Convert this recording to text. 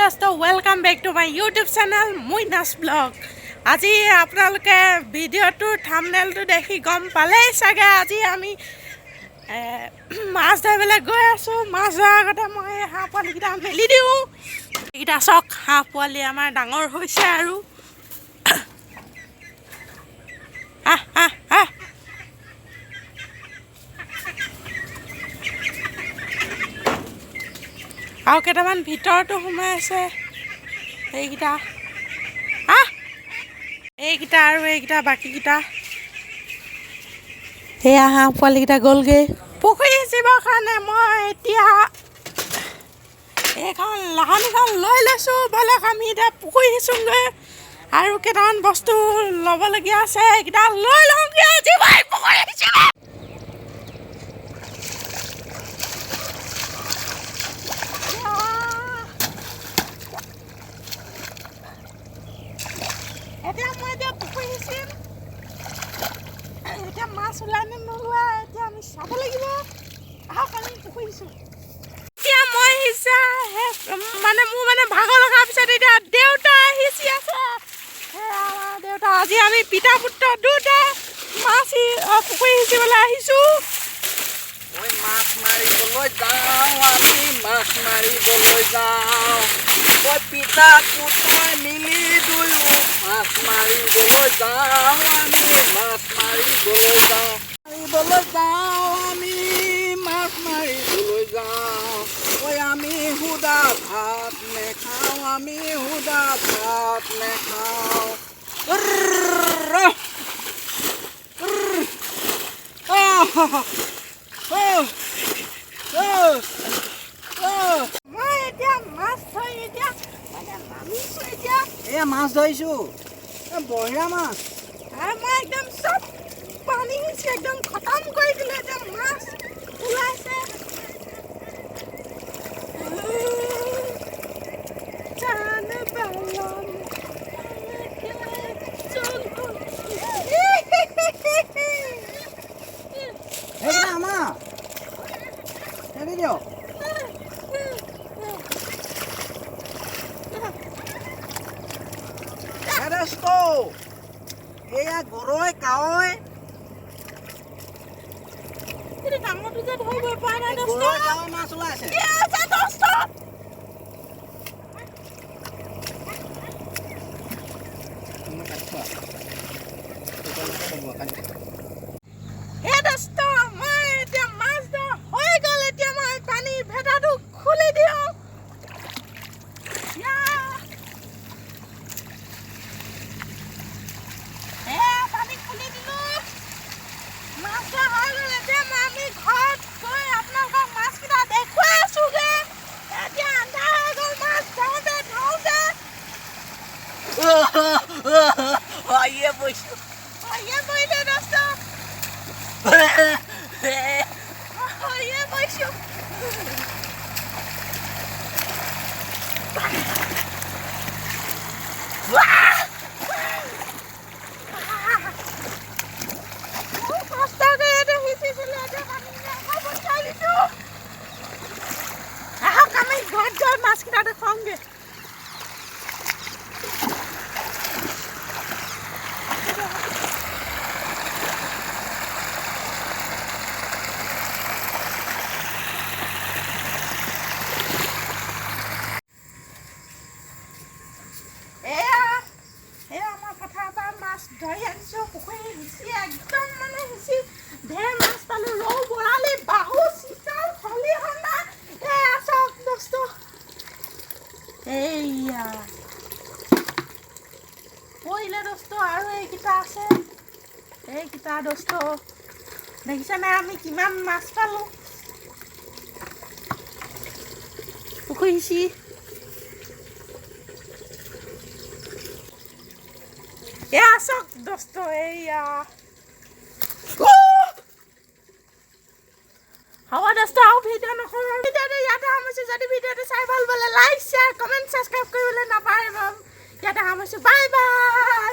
দোস্ত, welcome back to my YouTube channel Moinas blog. আজি আপোনালোকে ভিডিঅ'টোৰ থামনেলটো দেখি গম পালেই চাগে, আজি আমি মাছ ধৰিবলৈ গৈ আছোঁ। মাছ ধৰাৰ আগতে মই হাঁহ পোৱালিকেইটা মেলি দিওঁ। এইকেইটা চাওক, হাঁহ পোৱালি আমাৰ ডাঙৰ হৈছে আৰু। আহ আহ আহ। আৰু কেইটামান ভিতৰতো সোমাই আছে। এইকেইটা, আহ, এইকেইটা আৰু এইকেইটা, বাকীকেইটা। সেয়া হাঁহ পোৱালিকেইটা গ'লগৈ। পুখুৰী সিঁচিবৰ কাৰণে মই এতিয়া এইখন লাহনিখন লৈ লৈছোঁ। ব'লক, আমি এতিয়া পুখুৰী সিঁচোগৈ। আৰু কেইটামান বস্তু ল'বলগীয়া আছে, এইকেইটা লৈ লওঁগৈ। আজি মই পুখুৰী সিঁচিম। এতিয়া মই এতিয়া পুখুৰী সিঁচিম। এতিয়া মাছ ওলাই নে নোলোৱাই এতিয়া আমি চাব লাগিব। আহক, আমি পুখুৰী সিঁচো। এতিয়া মই সিঁচা মানে মোৰ মানে ভাগৰ লগাৰ পিছত এতিয়া দেউতা সিঁচি আছে। আমাৰ দেউতা। আজি আমি পিতা পুত্ৰ দুটা মাছ পুখুৰী সিঁচিবলৈ আহিছোঁ। মই মাছ মাৰিবলৈ যাওঁ, আমি মাছ মাৰিবলৈ যাওঁ। ঐ পিতা পুত্ৰই মিলি দুয়ো মাছ মাৰিবলৈ যাওঁ, আমি মাছ মাৰিবলৈ যাওঁ। মাৰিবলৈ যাওঁ, আমি মাছ মাৰিবলৈ যাওঁ। ঐ আমি সুদা ভাত নেখাওঁ, আমি সুদা ভাত নেখাওঁ। উৰ্ৰ, উৰ্ৰ, আহ, আহ, আহ, আহ। মই এতিয়া মাছ ধৰি এতিয়া মানে নামিছোঁ এতিয়া। এয়া মাছ ধৰিছোঁ, এ বঢ়িয়া মাছ। আৰু মই একদম চব পানী সিঁচি একদম খতম কৰি দিলোঁ। এতিয়া মাছ ওলাইছে। জান বালম। সেইকেইটা আমাৰ এৰি দিয়ক। হে দোস্ত, এয়া গৰৈ কাৱৈ। এইটো ডাঙৰটো যে ধৰিব পৰা নাই দোস্ত। গৰৈ কাৱৈ মাছ ওলাইছে। কি আছে দোস্ত? হে দোস্ত, মই এতিয়া মাছ ধৰা হৈ গ'ল। এতিয়া মই পানী ভেটাটো খুলি দিওঁ। ইয়া! এয়া পানী খুলি দিলো, মাছ ধৰা হৈ গ'ল। এতিয়া মই আমি ঘৰত গৈ আপোনালোকক মাছকেইটা দেখুৱাই আছোগে। এতিয়া আন্ধাৰ হৈ গ'ল মাছ ধৰোঁতে ধৰোঁতে। ইয়ে বৈছো। ইয়ে বহিলে দোস্ত, ইয়ে বহিছো। বহুত কষ্টকে এইটো সিঁচিছিলো। এতিয়া পানীখিনি আকৌ বচাই দিছো। আহক, আমি ঘৰত গৈ মাছকেইটা দেখুৱাওঁগে। এয়া এয়া আমাৰ পথাৰৰ পৰা মাছ ধৰি আনিছোঁ। পুখুৰী সিঁচি একদম মানে সিঁচি ঢেৰ মাছ পালোঁ, ৰৌ, বৰালি, বাহু, চিতল, খলিহনা। এয়া চাওক দোস্ত, এইয়া পৰিলে দোস্ত। আৰু এইকেইটা আছে, এইকেইটা দোস্ত। দেখিছেনে আমি কিমান মাছ পালোঁ পুখুৰী সিঁচি? এয়া চাওক দোস্ত, এইয়া। হ'ব দোস্ত, আৰু ভিডিঅ' নকৰোঁ। ভিডিঅ'টো ইয়াতে সামৰিছোঁ। যদি ভিডিঅ'টো চাই ভাল পালে লাইক, শ্বেয়াৰ, কমেণ্ট, ছাবস্ক্ৰাইব কৰিবলৈ নাপাহৰিব। ইয়াতে সামৰিছোঁ, বাই বাই।